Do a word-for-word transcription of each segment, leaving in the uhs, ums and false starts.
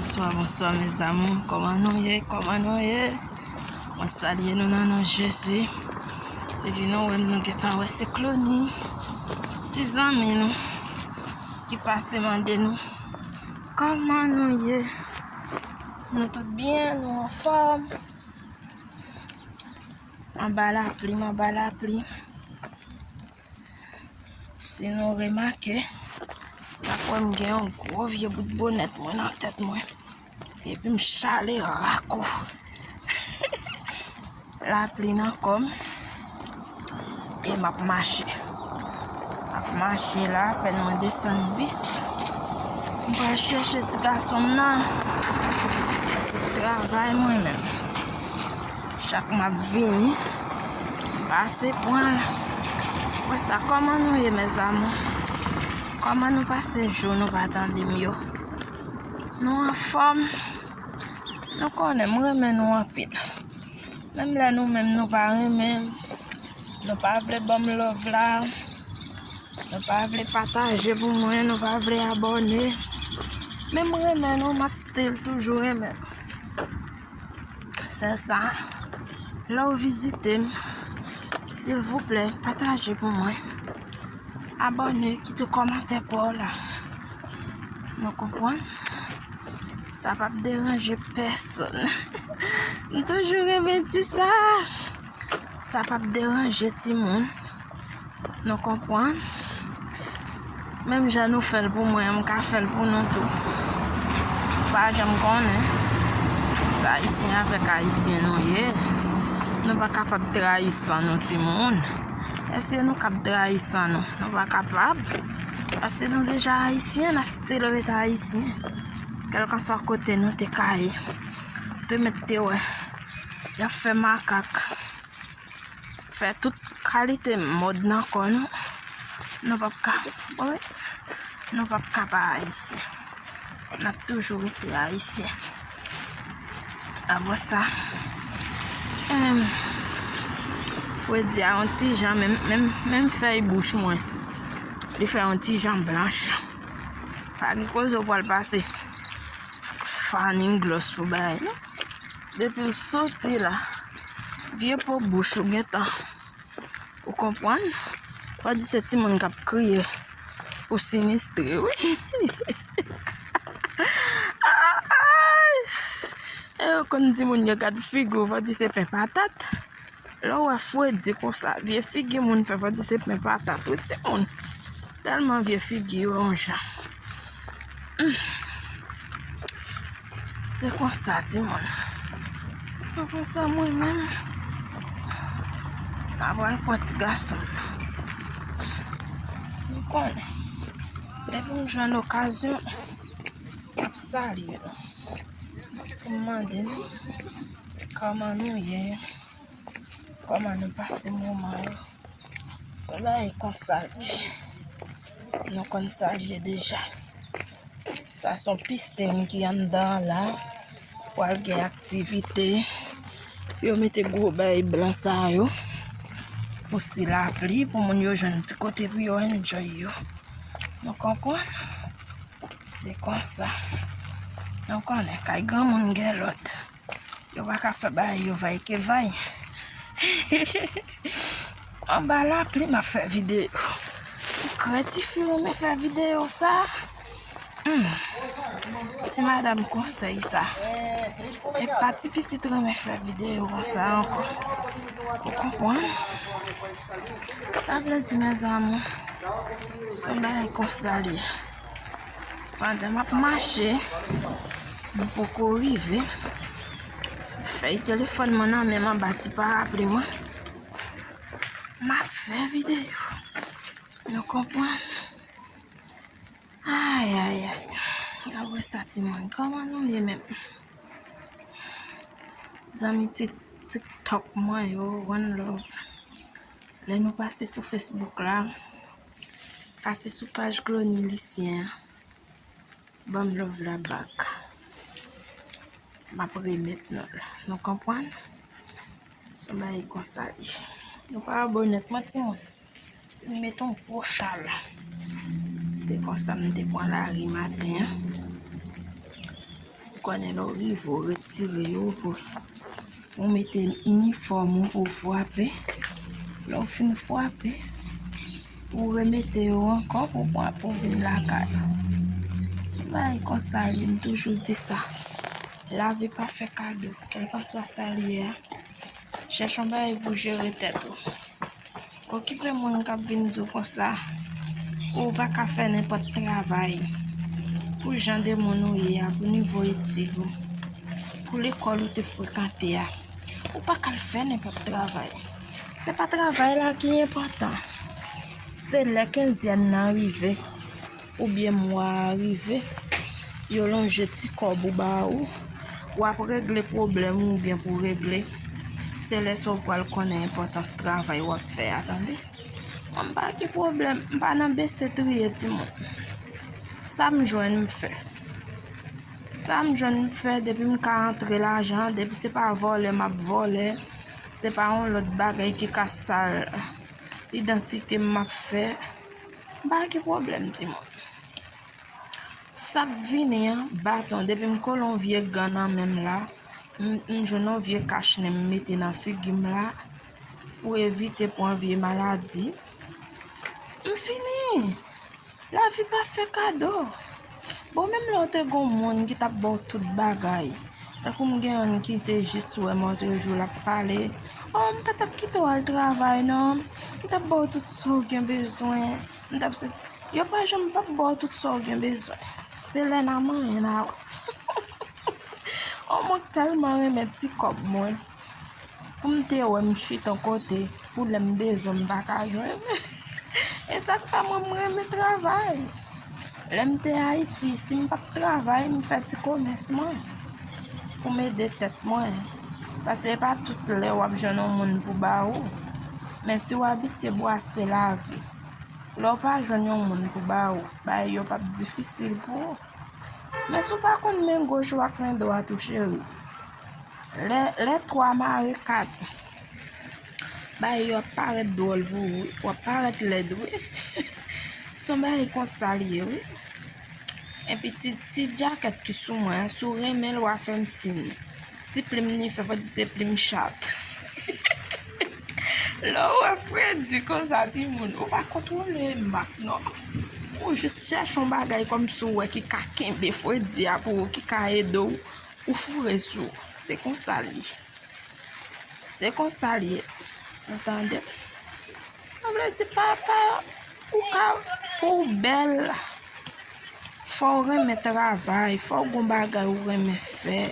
Bonswa, bonswa, mes amours. Kòman nou ye? Kòman nou ye? Mwen salye nou nan non Jezi. Depi nou wè m, nou gentan wè se Clony, ti zanmi nou, ki pase mande nou kòman nou ye. Nou tout byen, nou anfòm. Anba lapli, m anba lapli. Si nou remake, n ap wè m gen yon gwo vye bout bonèt mwen nan tèt mwen. Epi m chale rakou. Lapli nan kò m. E m ap mache. M ap mache la, apèn mwen desann bis. M pral chèche ti gason m nan. Se travay mwen menm. Chak m ap vini, m pase pran l. Wè sa, kòman nou ye, mes amours? Kòman nou pase jou nou pa tande m yo? Nou anfòm? Nou konnen m renmen nou anpil. Menm lè nou menm nou pa renmen m, nou pa vle ban m love la, nou pa vle pataje pou mwen, nou pa vle abòne. Men m renmen nou, m ap still toujou renmen nou. Se sa. Lè w vizite m, silvouplè, pataje pou mwen. Abòne, kite kòmantè pa w la. Nou konprann? Sa p ap deranje pèsonn. M toujou renmen di sa. Sa p ap deranje timoun. Nou konprann? Menm jan nou fè l pou mwen an, m ka fè l pou nou tou. Ou pa janm konnen. Se Ayisyen avèk Ayisyen nou ye. Nou pa kapab trayi san nou, timoun. Èske nou kab trayi san nou? Nou pa kapab. Paske nou deja Ayisyen, n ap still rete Ayisyen. Kèlkanswa kote nou te ka ye, te mèt te wè. Y ap fè makak. Fè tout kalite mòd nan kò nou. Nou p ap ka, wi. Nou p ap ka pa Ayisyen. N ap toujou rete Ayisyen. Apre sa, em, Fredi a yon ti jan, menm, menm, menm fèy bouch mwen, li fè yon ti jan blanch. Pa gen koze w pral pase fanning gloss pou bagay, non. Depi w soti la, vye po bouch ou gentan. Ou konprann? Fò di se timoun k ap kriye pou sinistre, wi. Ay! E yo konn timoun yo gad figi w, fò di se pen patat. Lè w wè Fredi konsa, vye figi moun fè, fò di se pen patat, wi, timoun. Tèlman vye figi yo yon jan. Hmm. Se konsa, timoun. Apre sa, mwen menm, m a pral pran ti gason m. Nou konnen, depi m jwenn okazyon, m ap salye nou. Pou m mande nou, kòman nou ye? Kòman nou pase moman yo? Se yon bagay konsa l ye. Nou konn sa l ye deja. Sa se yon pisin ki anndan an la. Pral gen aktivite. Yo mete gwo bagay blan sa yo pou si lapli, pou moun yo jwenn ti kote pou yo enjoy yo. Nou konprann? Se konsa. Nou konnen, kay granmoun gen lòd. Yo pa ka fè bagay yo vay ke vay. Anba lapli m ap fè videyo. Ou kwè tifi renmen fè videyo sa? Hmm. Ti madanm konsèy sa. E pa ti pitit renmen fè videyo konsa ankò. Ou konprann? Sa vle di, mes amours, se yon bagay konsa l ye. Pandan m ap mache, m poko rive. Fèy telefòn mwen nan men m anba ti parapli mwen. M ap fè videyo. Nou konprann? Ay, ay, ay. Apre sa, timoun, kòman nou ye menm? Zanmi Tik-, TikTok mwen yo, one love. Lè nou pase sou Facebook la, pase sou paj Clony Lucien an. Ban m love la back. M ap remèt nou l. Nou konprann? Se yon bagay konsa li ye. Nou pa abòne ak mwen, timoun. M met yon gwo chal. Se konsa m te pran lari maten an. Konnen lè w rive, w retire yo pou ou mete inifòm ou pou w frape. Lè w fin frape, ou remete yo ankò pou w pran pou w vin lakay ou. Se bagay konsa li, m toujou di sa. Lavi pa fè kado, kèlkanswa sa l ye a. Chèche yon bagay pou jere tèt ou. Okipe moun k ap vin di w konsa, ou pa ka fè nenpòt travay. Pou jan de moun ou ye a, pou nivo etid ou, pou lekòl ou te frekante a, ou pa ka al fè nenpòt travay. Se pa travay la ki enpòtan. Se lè kenzyèn nan rive, oubyen mwa a rive, yo lonje ti kòb ou ba ou, w ap regle pwoblèm ou gen pou regle. Se lè sa w pral konnen enpòtans travay w ap fè a, tande. Mwen m pa gen pwoblèm, m pa nan bese triye timoun. Sa m jwenn m fè. Sa m jwenn m fè, depi m ka antre lajan, depi se pa vòlè m ap vòlè, se pa yon lòt bagay ki ka sal idantite m m ap fè. M pa gen pwoblèm, timoun. Sa k vini an, baton, depi m kole yon vye gan nan men m la, m, m jwenn yon vye kach nen m mete nan figi m la, pou evite pran vye maladi. M fini. Lavi pa fè kado. Bon, menm lè w te gon moun ki t ap ba w tout bagay, tankou m gen youn ki te jis wè m lòt jou l ap pale, o, m pa t ap kite w al travay non, m t ap ba w tout sa w gen bezwen, m t ap se, yo pa janm p ap ba w tout sa w gen bezwen. Se lè n a manyen n a wè. O, mwen tèlman renmen ti kòb mwen. Pou m te wè m chita yon kote, pou lè m bezwen m pa ka jwenn. E sa k fè mwen m renmen travay. Lè m te Ayiti, si m p ap travay, m fè ti komès mwen. Pou m ede tèt mwen. Paske e pa tout lè w ap jwenn yon moun pou ba ou. Men si w abitye bwase lavi, lè w pa jwenn yon moun pou ba ou, bagay yo p ap difisil pou ou. Men si w pa konn men goch ou ak men dwat ou, cheri, lè, lè twa mare kat, bagay yo ap parèt dwòl pou ou, wi. W ap parèt lèd, wi. Se yon bagay konsa l ye, wi. Epi ti, ti djakèt ki sou mwen an, si w renmen l, w a fè m siy. Ti plim li fè, fò di se plim chat. Lè w wè Fredi konsa, timoun, ou pa kontwole mak non. Ou jis chèche yon bagay kòmsi w wè ki ka kenbe Fredi a pou ou, ki ka ede w, ou foure sou. Se konsa l ye. Se konsa l ye. Ou tande? Sa vle di, papa, ou ka, pou w bèl, fò w renmen travay, fò w gon bagay ou renmen fè.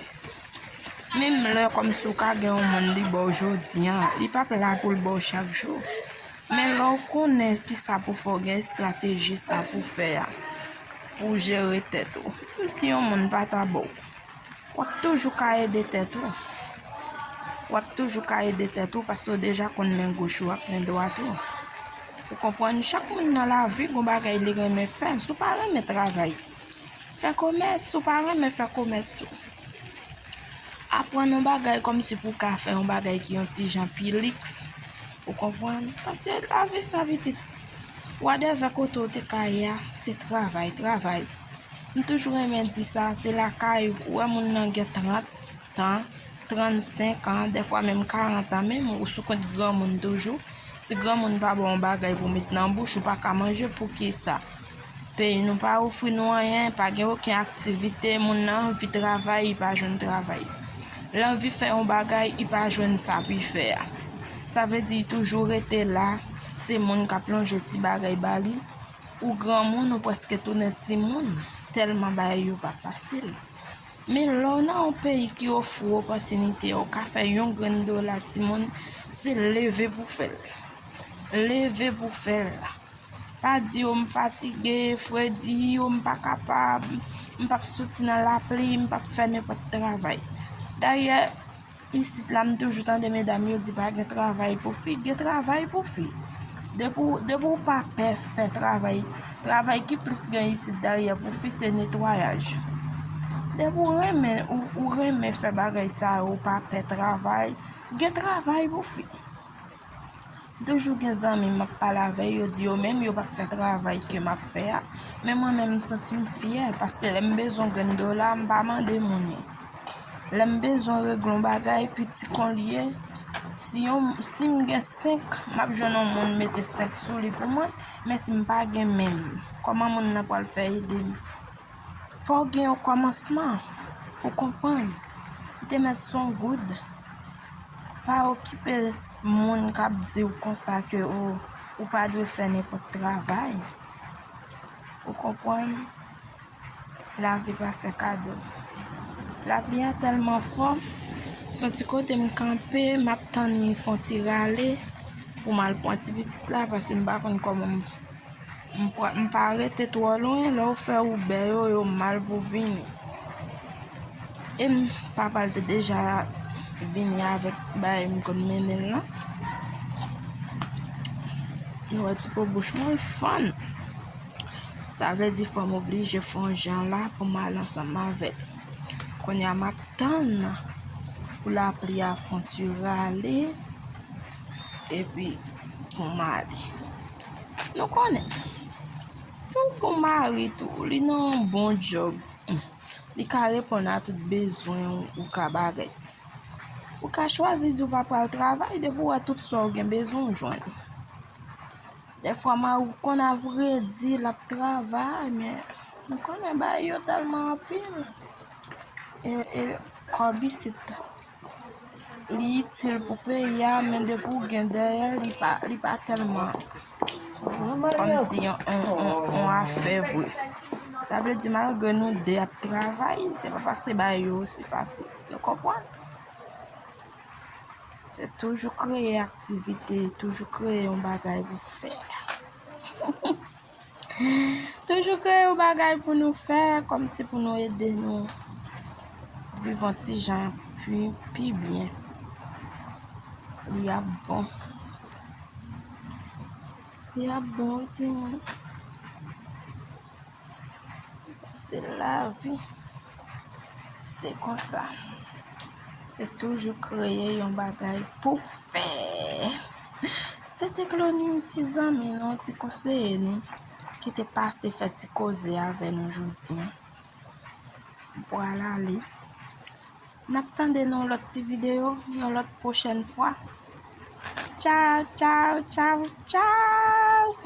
Menm lè kòmsi w ka gen yon moun li ba w jodi a, li p ap la pou l ba w chak jou. Men lè w konnen kisa pou fè, w gen estrateji sa pou fè a, pou w jere tèt ou. Menm si yon moun pa ta ba w, w ap toujou ka ede tèt ou. W ap toujou ka ede tèt ou paske w deja konn men goch ou ak men dwat ou. Ou konprann? Chak moun nan lavi gon bagay li renmen fè. Si w pa renmen travay, fè komès. Si w pa renmen fè komès tou, aprann yon bagay kòmsi pou w ka fè yon bagay ki yon ti jan pi liks. Ou konprann? Paske lavi sa pitit, wadèvè kote w te ka ye a, se travay, travay. M toujou renmen di sa, se lakay ou wè moun nan gen trant tan, trannsenk an, dèfwa menm karant an, menm ou sou kont granmoun toujou. Si granmoun pa ba w yon bagay pou w met nan bouch, ou pa ka manje, poukisa? Peyi nou pa ofri nou anyen, pa gen okenn aktivite, moun nan anvi travay, li pa jwenn travay. L anvi fè yon bagay, li pa jwenn sa pou l fè a. Sa vle di, li toujou rete la, se moun k ap lonje ti bagay ba li. Ou granmoun, ou prèske tounen timoun, tèlman bagay yo pa fasil. Men lè w nan yon peyi ki ofri w opòtinite, ou ka fè yon grenn dola, timoun, se leve pou fè l. Leve pou fè l. Pa di, o, m fatige, Fredi, o, m pa kapab, m p ap soti nan lapli, m p ap fè nenpòt travay. Dayè, isit la, m toujou tande medam yo di pa gen travay pou fi. Gen travay pou fi. Depi w, depi w pa pè fè travay, travay ki plis gen isit dayè pou fi se netwayaj. Depi w renmen, ou, ou renmen fè bagay sa yo, ou pa pè travay, gen travay pou fi. Toujou gen zanmi m ap pale avè yo, yo di yo menm yo p ap fè travay ke m ap fè a. Men mwen menm, m santi m fyè, paske lè m bezwen grenn dola, m pa mande moun yo. Lè m bezwen regle yon bagay, piti kon l ye, si yon, si m gen senk, m ap jwenn yon moun mete senk sou li pou mwen, men si m pa gen menm, kòman moun nan pral fè ede m? Fò w gen yon kòmansman pou konprann. Ou te mèt se yon goud. Pa okipe moun k ap di w konsa ke ou, ou pa dwe fè nenpòt travay. Ou konprann? Lavi pa fè kado. Lapli a tèlman fò, se yon ti kote m kanpe, m ap tann li fè yon ti rale pou m al pran ti pitit la, paske m pa konn kòman m, m pa, m pa rete twò lwen. Lè w fè Uber yo, yo mal pou vini. E m, papa l te deja vini avèk bagay m konn mennen l lan. Nou wè ti po bouch mwen, l fann. Sa vle di fò m oblije fè yon jan la pou m al ansanm avè l. Kounye a m ap tann pou lapli a fè yon ti rale, epi pou m ale. Nou konnen, si w gon mari tou, li nan yon bon djòb, hmm, li ka reponn a tout bezwen w, ou ka bagay. Ou ka chwazi di w pa pral travay, depi w wè tout sa w gen bezwen w jwenn. Dèfwa mari w konn ap redi l ap travay, men nou konnen bagay yo tèlman anpil. E, e kòb isit, li itil pou peyi a, men depi w gen dèyè, li pa, li pa tèlman kòmsi yon, yon, yon, yon afè vre. Sa vle di, malgre nou de ap travay, se pa paske bagay yo osi fasil. Nou konprann? Se toujou kreye aktivite, toujou kreye yon bagay pou fè. Toujou kreye yon bagay pou nou fè, kòmsi pou nou ede nou viv yon ti jan pi, pi byen. Li ap bon. Li ap bon, wi, timoun. Se lavi. Se konsa. Se toujou kreye yon bagay pou fè. Se te Clonie, ti zanmi nou, ti konseye nou, ki te pase fè ti koze avè nou jodi a. M pral ale. N ap tande nan yon lòt ti videyo, yon lòt pwochèn fwa. Tchaw, tchaw, tchaw, tchaw.